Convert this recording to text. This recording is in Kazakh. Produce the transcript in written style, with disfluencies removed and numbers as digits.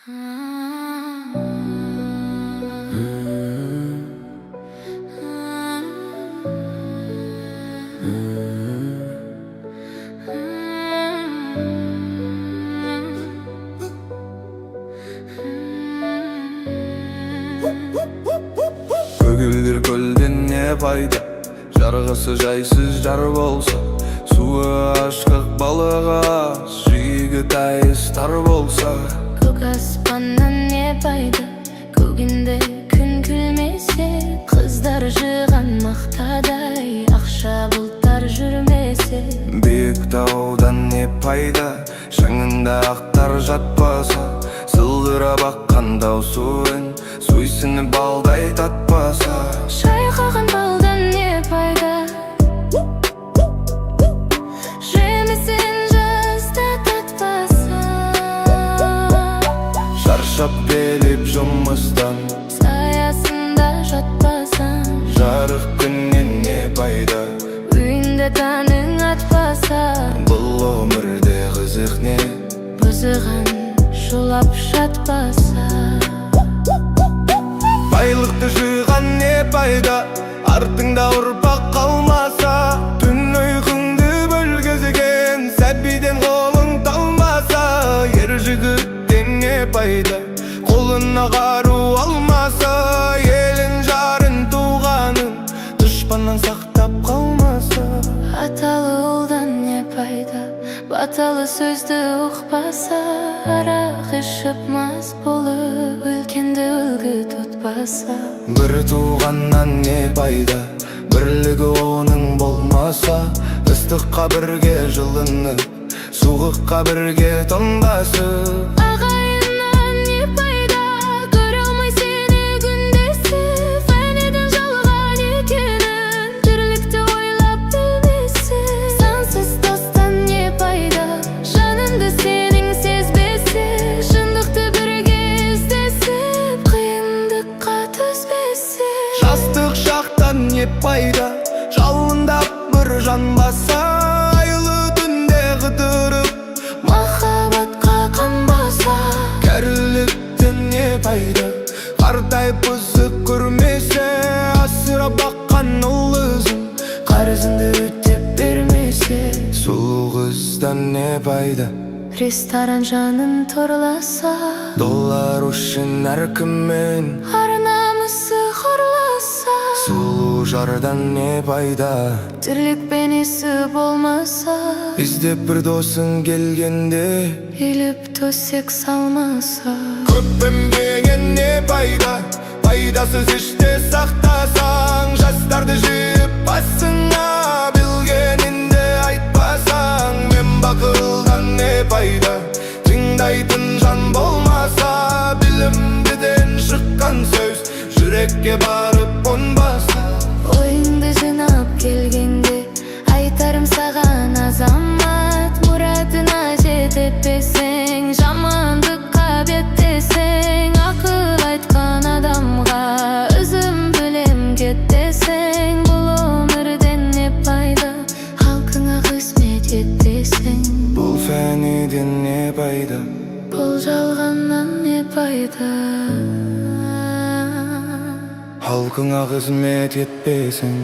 Көгілдір көлден не пайда, Жарғысы жайсыз жар болса? Суы ашқақ, балығы аз, Жиегі тайыз, тар болса. Көк аспаннан не пайда, Көгенде күн күлмесе? Қыздар жиған мақтадай, Ақша бұлттар жүрмесе. Биік таудан не пайда, Шыңында ақтар жатпаса? Сылдырап аққан тау суын, Сүйсініп балдай татпаса. Шайқаған балдан не пайда, Жемісін жазда татпаса? Шаршап келіп жұмыстан, Саясында жатпасаң, Жарық күннен не пайда, Үйінде таңың атпаса? Бұл өмірде қызық не, Бұзығын шулап жатпаса? Байлықты жиған не пайда, Артыңда ұрпақ қалмаса? Түн ұйқыңды бөлгізген Сәбиден қолың талмаса. Ер жігіттен не пайда, Қолына қару алмаса? Елін, жарын, туғанын Дұшпаннан сақтап қалмаса. Аталы ұлдан не пайда, Баталы сөзді ұқпаса? Арақ ішіп мас болып, Үлкенді үлгі тұтпаса. Бір туғаннан не пайда, Бірлігі оның болмаса? Ыстыққа бірге жылынып, Суыққа бірге тоңбасып. Ағайыннан не пайда, Көре алмай сені күндесіп? Фәниден жалған екенін, Тірлікті ойлап білмесе. Сансыз достан не пайда, Жаныңды сенің сезбесе? Шындықты бірге іздесіп, Қиындыққа төзбесе. Жастық шақтан не пайда, Жалындап бір жанбаса? Айлы түнде қыдырып, Махаббатқа қанбаса. Кәріліктен не пайда, Қартайып қызық көрмесе? Асырап баққан ұл қызын, Қарызыңды өтеп бермесе. Сұлу қыздан не пайда, Ресторан жанын торласа? Доллар үшін әркіммен Ар намысы хорласа. Сұлу жардан не пайда, Тірлікпен ісі болмаса? Іздеп бір досың келгенде, Иліп төсек салмаса. Көппін деген не пайда, Пайдасыз іште сақтасаң? Жастарды жиып басыңа, Білгеніңді айтпасаң. Мен бақылдан не пайда, Тыңдайтын жан болмаса? Білімдіден шыққан сөз, Жүрекке барып қонбаса. Ойыңды жинап келгенде, Айтарым саған, азамат: Мұратына жетпесең, Жамандыққа беттесең, Ақыл айтқан адамға Өзім білем кет десең, Бұл өмірден не пайда, Халқыңа қызмет етпесең? Бұл фәниден не пайда, Бұл жалғаннан не пайда, Халқыңа қызмет етпесең?